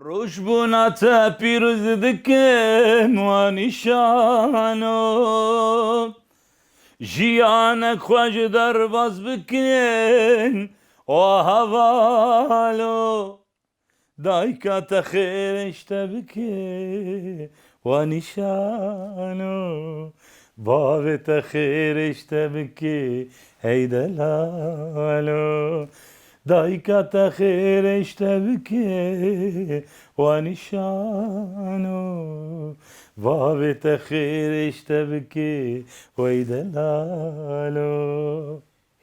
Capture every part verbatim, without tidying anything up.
Rojbûna te pîroz dikim, wa nîşano. Jiyanek xweş derbas bikin, wa hevalo. Dayika te xêrê ji te bike, wa nîşano. Bavê te xêrê ji te bike, hey delalo. Dayika te xêrê ji te bike, wa nîşano. Bavê te xêrê ji te bike, wey delalo.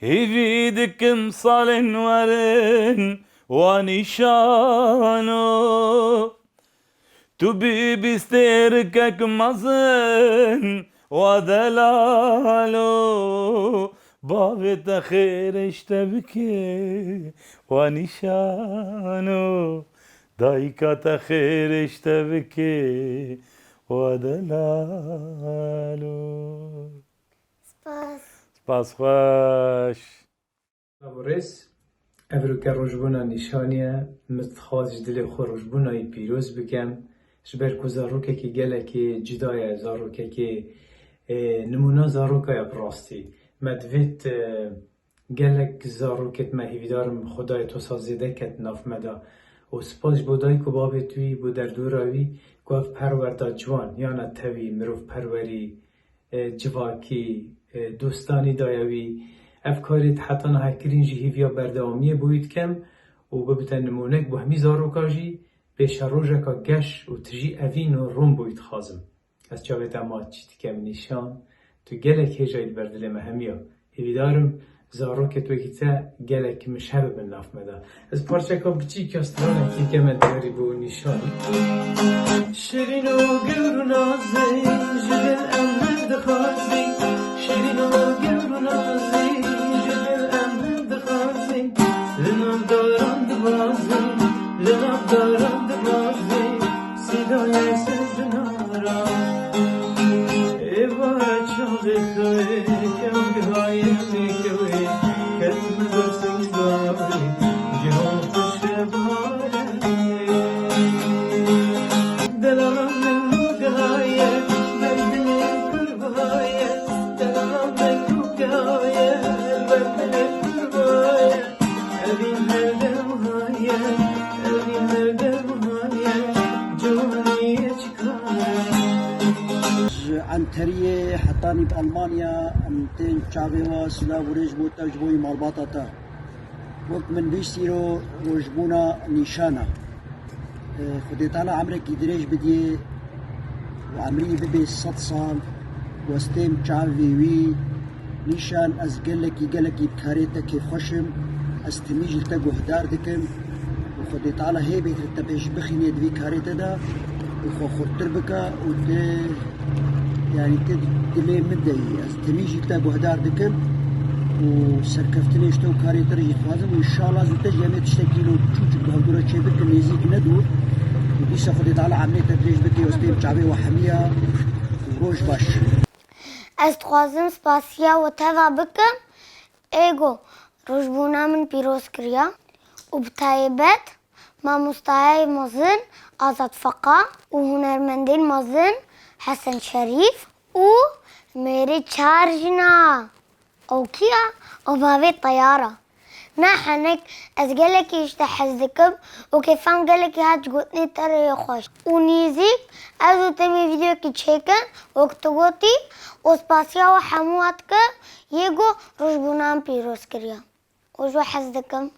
Hêvî dikim salên werin, wa nîşano. Tu bîbî stêrikek mezin, wa delalo. Bavê te xêrê ji te bike, wa nîşano. Dayika te xêrê ji te bike, wa delalo. Spas. Spas xweş. Selav û rêz. Evroke rojbûna nîşanî ye. Min dixwest ji dilê xwe rojbûna wî pîroz bikem. Ji ber ku zarokekî gelekî cuda ye, zarokekî, e, nimûna zaroka ye bi rastî. Me divêt, e, gelek zarokêt me hêvîdar im Xwedayê tosa zêde ket nav me de. Û spas ji bo dayik û bavê tu yî, bo derdora wî ku ev perwerda ciwan, yana tevî, mirovperwerî, e, civakî, e, dostanî daye wî. Ev karê di heta niha kirîn jî hêviya berdewamiyê bo wî dikem û bibite nimûnek bo hemî zaroka jî, pêşerojeka geş û tijî evîn û rûn bo wî dixwazim. Ez çavê te maç dikem nîşan, tu gelek hêja yî li ber dilê me hemiya. Hêvîdar im zarokêt wekî te gelek mişe bibin nav me de. Ez parçeka biçîk ya stranekî dikeme diyarî bo nîşan. Şirîn û gewr û nazî, ji dil em hil dixwazî. Şirîn û gewr û nazî, ji dil em hil dixwazî. Li nav daran dixwazî, li nav daran dixwazî. Sîdayê ser dinara. Êva çavê xewê, kew gihayê mê kewê, ketime ber singavê, cihan xweş e baharê. Delalan min û gihaye, ber dilê kurvaye, delalan min û gihaye, ber dilê kurvaye. Evîn her dem haye, evîn her dem haye, ciwaniyê çi kar e. Ji Enteriyê hetanî bi Almanya em tên çavê we, silav û rêz bo te ji bo wî malbata te. Wek min bîst îro rojbûna nîşan e. Xwedê Teala emrekî dirêj bidiyê û emrî bibe sed sal. Westêm çavê wî nîşan, ez gelekî, gelekî bi karê te kêfxweş im. Ez timî jî li te guhdar dikim û Xwedê Teala hê bê te pêş bixînê di vî karê te de û xwe xurttir bike û tu, yanî tu dilê min de yî. Ez temî jî te guhdar dikim û serkeftinê ji te û karê te re jî dixwazim û înşallah zû te jî em ê tiştekî lo çûçik bi hevdû re çêbikin, nêzîk ne dûr û dîsa Xwedê Teala emrê te dirêj bike, westêm çavê we hemiya û roj baş. Ez dixwazim spasiya we teva bikim, ê go rojbûna min pîroz kiriya û bi taybet mamostayê mezin Azad Feqa û hunermendên mezin Hesen Şerîf û mêrê çar jina. Ew kî ya? Ew bavê Teyar a. Na henek, ez gelekî ji te hez dikim û kêfa min gelekî hat ji gotinê te re yê xweş. Û nêzîk ez û te mê vîdeoyekî çêkin, wek tu gotî, û spasiya we hemû we dikim, yê go rojbûna min pîroz kiriya. Û ji we hez dikim.